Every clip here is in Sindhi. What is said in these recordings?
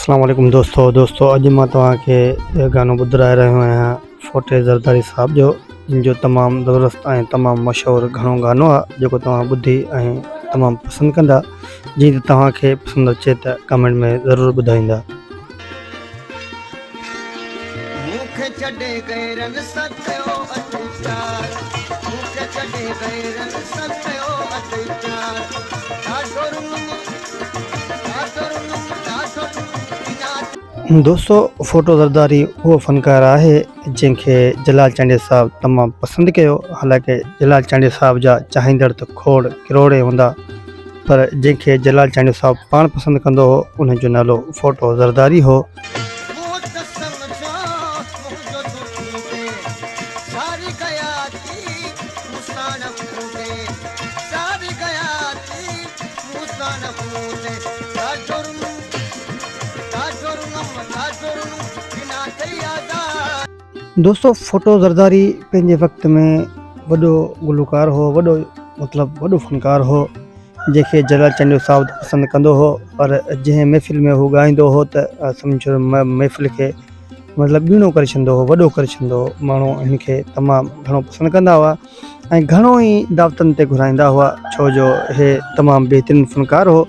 اسلام عليڪم دوستو دوستو اڄ مان توهان کي گانو ٻڌرائي رهيو آهيان فوٽي زرداري صاحب جو جن جو تمام زبردست ۽ تمام مشهور گهڻو گانو آهي جيڪو توهان ٻڌي ۽ تمام پسند ڪندا جي ته توهان کي پسند اچي ته ڪمينٽ ۾ ضرور ٻڌائيندا. مون کي ڇڏي غيرن سان ڪيو اٿئي پيار مون کي ڇڏي غيرن سان ڪيو اٿئي پيار ڏاڍو رنم ڏاڍو رنم ڏاڍو رنم دوستو ڦوٽو زرداري اهو فنڪار آهي جنهن کي جلال چانڊيي صاحب تمام پسند ڪيو حالانڪه جلال چانڊيي صاحب جا چاهيندڙ ته کوڙ ڪروڙين هوندا پر جنهن کي جلال چانڊيو صاحب پاڻ پسند ڪندو هو ان جو نالو ڦوٽو زرداري هو. مون ته سمجهيو منهنجو تون ٿيندين ساري حياتي مون ساڻ هوندين ساري حياتي مون ساڻ هوندين ڏاڍو رنم ڏاڍو رنم ڏاڍو رنم ڏنا اٿئي آزار. دوستو ڦوٽو زرداري پنهنجي وقت ۾ وڏو گلوڪار هو وڏو مطلب وڏو فنڪار هو جنهن کي جلال چانڊيو صاحب ته پسند ڪندو هو پر جنهن محفل ۾ هو ڳائيندو هو ته سمجهو محفل کي مطلب ٻيڻو ڪري ڇڏندو هو وڏو ڪري ڇڏندو هو ماڻهو هن کي تمام گهڻو پسند ڪندا هئا ۽ گهڻو ئي دعوتن تي گهرائيندا هئا ڇو جو هي تمام بهترين فنڪار هو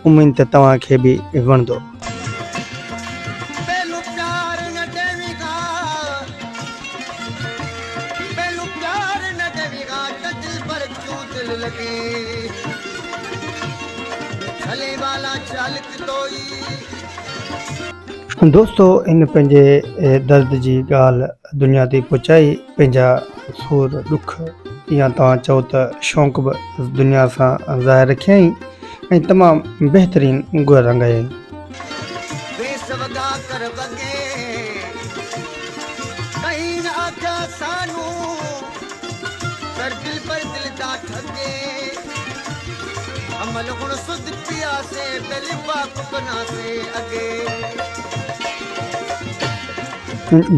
اميد ته توهان کي به وڻندو. پهلو پيار نه ڏيوين ها پهلو پيار نه ڏيوين ها ته دلبر ڪيون دل لڳي ڇلي والا چالڪ توئي. دوستو هن پنهنجي درد جي ڳالهه دنيا تائين پهچائي پنهنجا سور ڏک يا توهان چئو ته شوق به دنيا سان ظاهر رکيائين ۽ تمام بهترين گل رنگايائين. ويس وڳا ڪر وڳي ڪهين نه آکيا سانون ڪر دلبر دل دا ٺڳي عمل هڻ سڌ پياسي بي لفاف بناسي اڳي.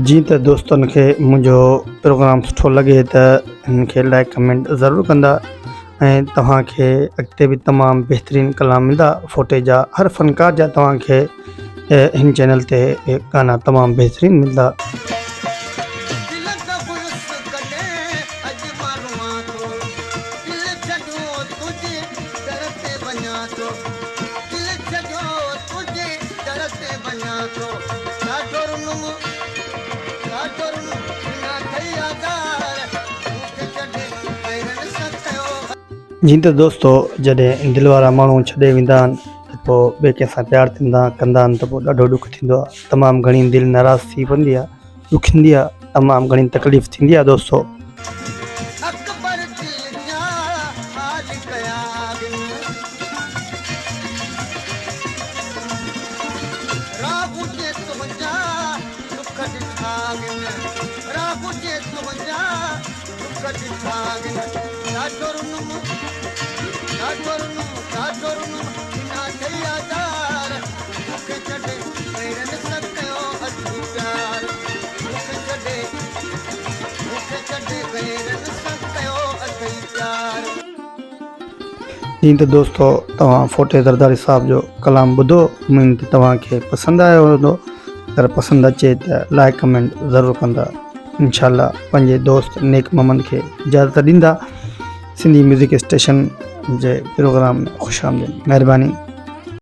جي ته دوستن کي منهنجو پروگرام سٺو لڳي ته هن کي لائڪ ڪمينٽ ضرور ڪندا ۽ توهان کي اڳتي به تمام بهترين ڪلام ملندا فوٽي جا هر فنڪار جا توهان کي هن چينل تي گانا تمام بهترين ملندا. دل دا خلص ڪڏهن اڄ مان روئان ٿو دل ڇڏيو تنهنجي در تي وڃان ٿو دل ڇڏيو تنهنجي در تي وڃان ٿو ڏاڍو رنم ڏاڍو رنم ڏنا اٿئي آزار مون کي ڇڏي غيرن سان ڪيو. جيئن ته دوستو جڏهن دل وارا ماڻهو ڇڏي ويندا آهن ته پوء ٻئي ڪنهن سان پيار ٿيندا ڪندا آهن ته پوء ڏاڍو ڏک ٿيندو آهي تمام گهڻي دل ناراض ٿي پوندي آهي ڏکندي آ تمام گهڻي تڪليف ٿيندي آ دوستو. اڪبر دل جا حال ڪيا آهن راهه جي تنهنجا ڏک ڏٺا آهن راهه جي تنهنجا ڏک ڏٺا آهن ڏاڍو رنم ڏاڍو رنم ڏاڍو رنم ڏنا اٿئي آزار مون کي ڇڏي غيرن سان ڪيو اٿئي پيار مون کي ڇڏي مون کي ڇڏي غيرن سان ڪيو اٿئي پيار. جيئن ته دوستو توهان ڦوٽي زرداري صاحب جو ڪلام ٻڌو اميد ته توهان کي پسند آيو هوندو اگر پسند اچي ته لائڪ ڪمينٽ ضرور ڪندا انشاء الله پنهنجي دوست نيڪ محمد کي اجازت ڏيندا سنڌي ميوزڪ اسٽيشن جي پروگرام ۾ خوش آمديد مهرباني.